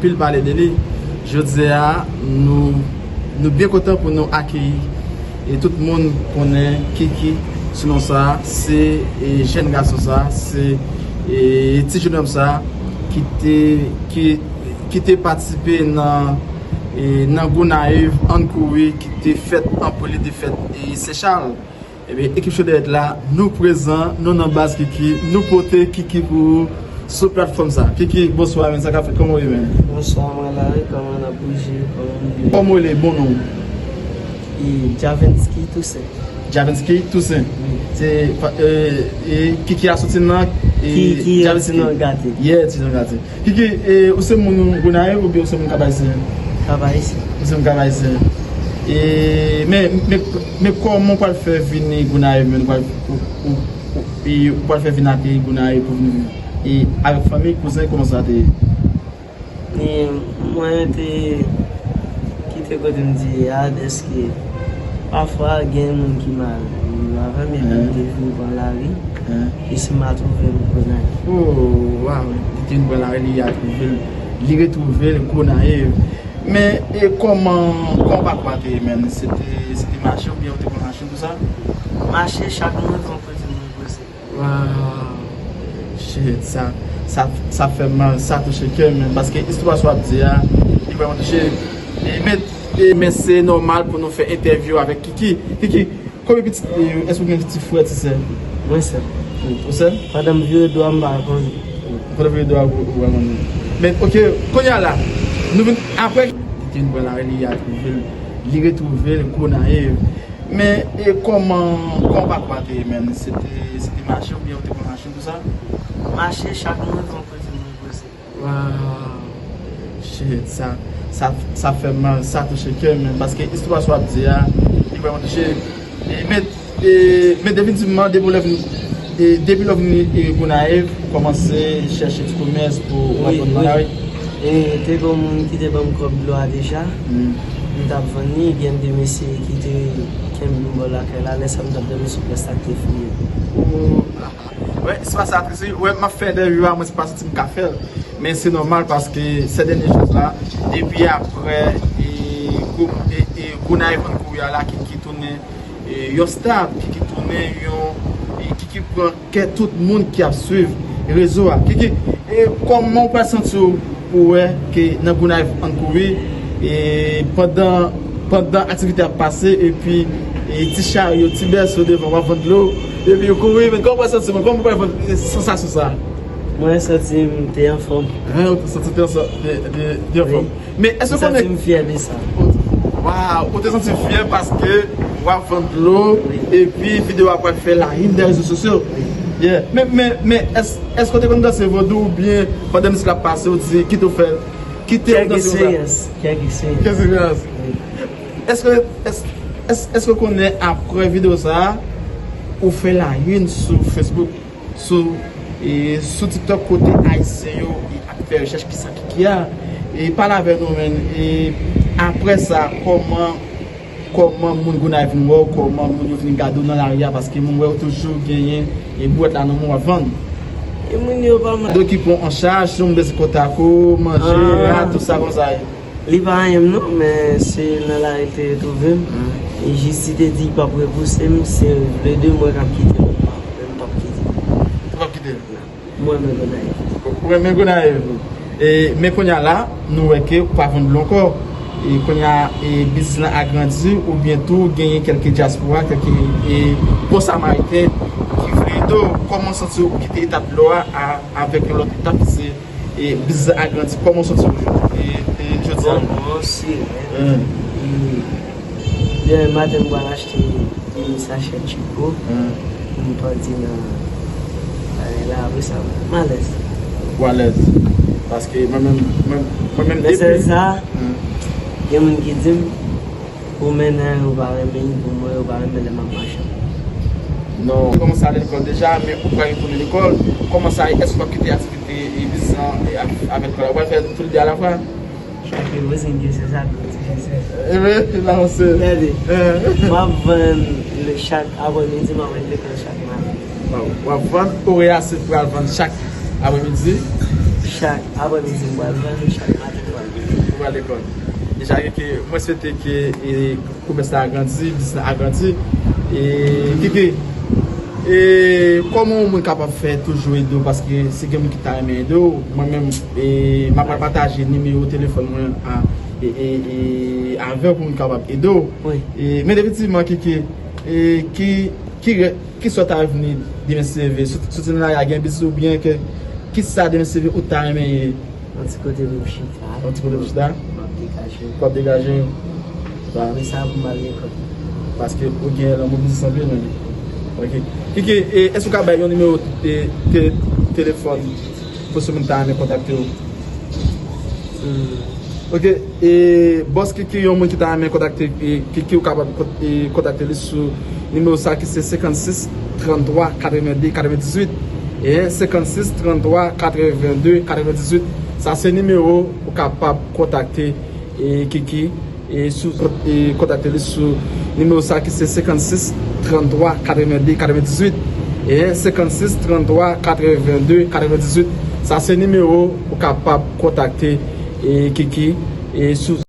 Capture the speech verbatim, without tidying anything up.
Anpil pale de li. Jodi a, nou, nou byen kontan pou nou akeyi e tout moun konnen Kiki sou non sa, se e, jèn gason sa, se e, ti jennonm sa ki te, ki, ki te patisipe nan, e, nan Gonayiv Ann Kouri ki te fèt an premye defèt e, Sechal. Ebyen, ekip Cho Dèyèt la, nou prezan, nou nan baz Kiki, nou pote Kiki pou ou sou platfòm sa. Kiki, bonswa, men sa k ap fèt, kòman w ye, men? Bonswa, mwen la, wi, kòman n ap bouje, kòman nou ye? Kòman w rele, bon non w? E, Javensky Toussaint. Javensky Toussaint. Wi. Se, pa- e, e, Kiki a soti nan, e, Kiki a Javensky. Ti non gate. Yeah, ti non gate. Kiki, e, ou se moun Gonayiv oubyen ou se moun Kap Ayisyen? Kap Ayisyen. Ou se moun Kap Ayisyen. E, men, men, men kòman w pral fè vini Gonayiv, men w pral, ou, ou, ou, e, ou pral fè vin ateri Gonayiv pou vin, e, avèk fanmi, kouzen, kòman sa te ye? E mwen te kite kote m te ye a, dèske pafwa gen moun ki mal viv avè m, epi m te vin pran lari, jis m a twouve m Gonayiv. Oh, waw, li te vin pran lari, li a twouve l, li retwouve l Gonayiv. Men, e kòman, kòman pakou a te ye, menm? Se te, se te mache oubyen ou te pran machin pou sa? Mache, chak moun fè yon kote mwen poze. Waw. Shit, sa, sa, sa fè mal, sa touche kè m, men, paske istwa sa w ap di a, li vrèman touche. E, men, e, men se nòmal pou nou fè entèvyou avèk Kiki. Kiki, konbyen pitit, e, èske w gen ti frè, ti sè? Mwen sèl. Ou sèl? Pandan m vire do a, m pa konnen. Pandan m vire do a, ou, ou pa konnen. Men, oke, kounye a la, nou vin, apre, li te vin pran lari, li a twouve l, li retwouve l Gonayiv. Men, e kòman, kòman pakou a te ye, menm? Se te, se te mache oubyen ou te pran machin pou sa? Mache, chak moun fè yon kote mwen poze. Waw. Shit, sa, sa, sa fè mal, sa touche kè m, men, paske istwa sa w ap di a, li vrèman touche. E, men, e, men definitivman, depi w lè vin, e, depi lè w vin, e, Gonayiv, ou kòmanse chèche ti komès pou w ap vann nan lari? E, te gen yon moun ki te ban m kòb dlo a deja. M t ap vann li, gen de mesye ki te kenbe m bò lakay la, lè sa m t ap dòmi sou plas la k te fouye m. Wè, se pa sa tris, wi. Wè, m ap fè entèvyou a, mwen se pa santi m ka fè l. Men se nòmal paske sè dènye jou la, depi aprè, e, gwo-, e, e, Gonayiv Ann Kouri a la ki, ki tounen, e, yon star, ki, ki tounen yon, e, ki, ki pran kè tout moun ki ap swiv rezo a. Kiki, e kòman w pral santi w pou wè ke nan Gonayiv Ann Kouri, e pandan, pandan aktivite ap pase, epi, e ti charyo, ti bèso devan, w ap vann dlo, epi w kouri, men kòman w pral santi w, kòman w pral vann, e, sansasyon sa? Mwen santi m te anfòm. Hein, ou te santi w te anfòm, te, te, te anfòm. Wi. Men èske w konnen... Mwen santi m fyè de sa. Waw, ou te santi w fyè paske w ap vann dlo, wi, epi videyo a pral fè la une dè rezo sosyo. Wi. Yeah. Men, men, men, èske, èske w te konn danse vodou oubyen pandan mizik la ap pase, ou di, kite w fè, kite w danse konsa? Kèk eksperyans, kèk eksperyans. Kèk eksperyans. Wi. Èske, èske, èske, èske w konnen aprè videyo sa a, ou fè la une sou Facebook? Sou, e, sou TikTok kote Ayisyen yo, e, ap fè rechèch kisa Kiki a. E pale avè nou, men. E aprè sa, kòman, kòman moun Gonayiv vin wè w, kòman moun yo vin gade w nan lari a, paske moun wè w toujou genyen, e, bwèt la nan men w ap vann. E moun yo pa mal. Gade w ki pran w an chaj, si w bezwen kontak ou, manje, a, tout sa konsa. Li pa anyen m non, men se nan lari l te retwouve m. E jis li te di li p ap repouse m, se vle de mwen k ap kite l, men m p ap kite l. Ou p ap kite l? Non. Mwen renmen Gonayiv. Ou renmen Gonayiv? E, men kounye a la, nou wè ke ou pa vann dlo ankò. E kounye a, e, biznis lan agrandi, oubyen tou genyen kèlke dyaspora, kèlke, e, bon samariten ki vle ede w. Kòman w santi w kite etap dlo a, a, avèk yon lòt etap ki se e biznis la agrandi, kòman w santi w jodi, e, e, jodi a? Bon, mwen sere. Hein. E, demen maten, m pral achte de sachè Chico, hein, pou m pandye nan bagay la. Apre sa, m alèz. Ou alèz. Paske mwen menm, mwen, mwen menm depi... Men sèl sa, hein, gen moun ki di m, Ou mennen yo pa renmen, pou mwen, yo pa renmen lè m ap mache. Non, ou kòmanse ale lekòl deja, men ou pral retounen lekòl. Kòman sa ye? Èske w ap kite aktivite, e, biznis lan, e, avèk lekòl la? Ou pral fè tou lè de alafwa? Chak jou, se yon kesyon sa, tou difisil. Ebyen, la, se... Gade, m ap vann le, chak aprèmidi, m ap al lekòl chak maten. W ap vann, orè a se pral vann chak aprèmidi? Chak aprèmidi, m pral vann, chak maten, m pral lekòl. Deja, Kiki, mwen swete ke, e, komès la agrandi, biznis la agrandi. E, Kiki, e, kòman yon moun kapab fè toujou ede w? Paske si gen moun ki ta renmen ede w, mwen menm, e, m ap pral pataje nimewo telefòn mwen a, e, e, e, avè w pou moun kapab ede w. Wi. E, men definitivman, Kiki, e, ki, ki rè-, ki sa w ta vle demen si Dye vle? Si w, si w te nan lari a gen biznis oubyen ke, ki sa demen si Dye vle ou ta renmen ye? Yon ti kote pou m chita. Yon ti kote pou chita? M ap degaje. W ap degaje. Apre sa, pou m al lekòl. Paske ou gen lanmou biznis anpil, men. Ok. Kiki, e, èske w ka bay yon nimewo te, te, telefòn pou si moun ta renmen kontakte w? Hmm. Ok, e, bòs Kiki, yon moun ki ta renmen kontakte, e, Kiki, ou kapab kont-, e, kontakte li sou nimewo sa ki se senkannsis, tranntwa, katrevenndez, katrevendizuit. E, senkannsis, tranntwa, katrevenndez, katrevendizuit. Sa se nimewo ou kapab kontakte, e, Kiki, e, sou, e, kontakte li sou nimewo sa ki se senkannsis, tranntwa, katrevenndez, katrevendizuit. E, senkannsis, tranntwa, katrevenndez, katrevendizuit. Sa se nimewo ou kapab kontakte, e, Kiki, e, sou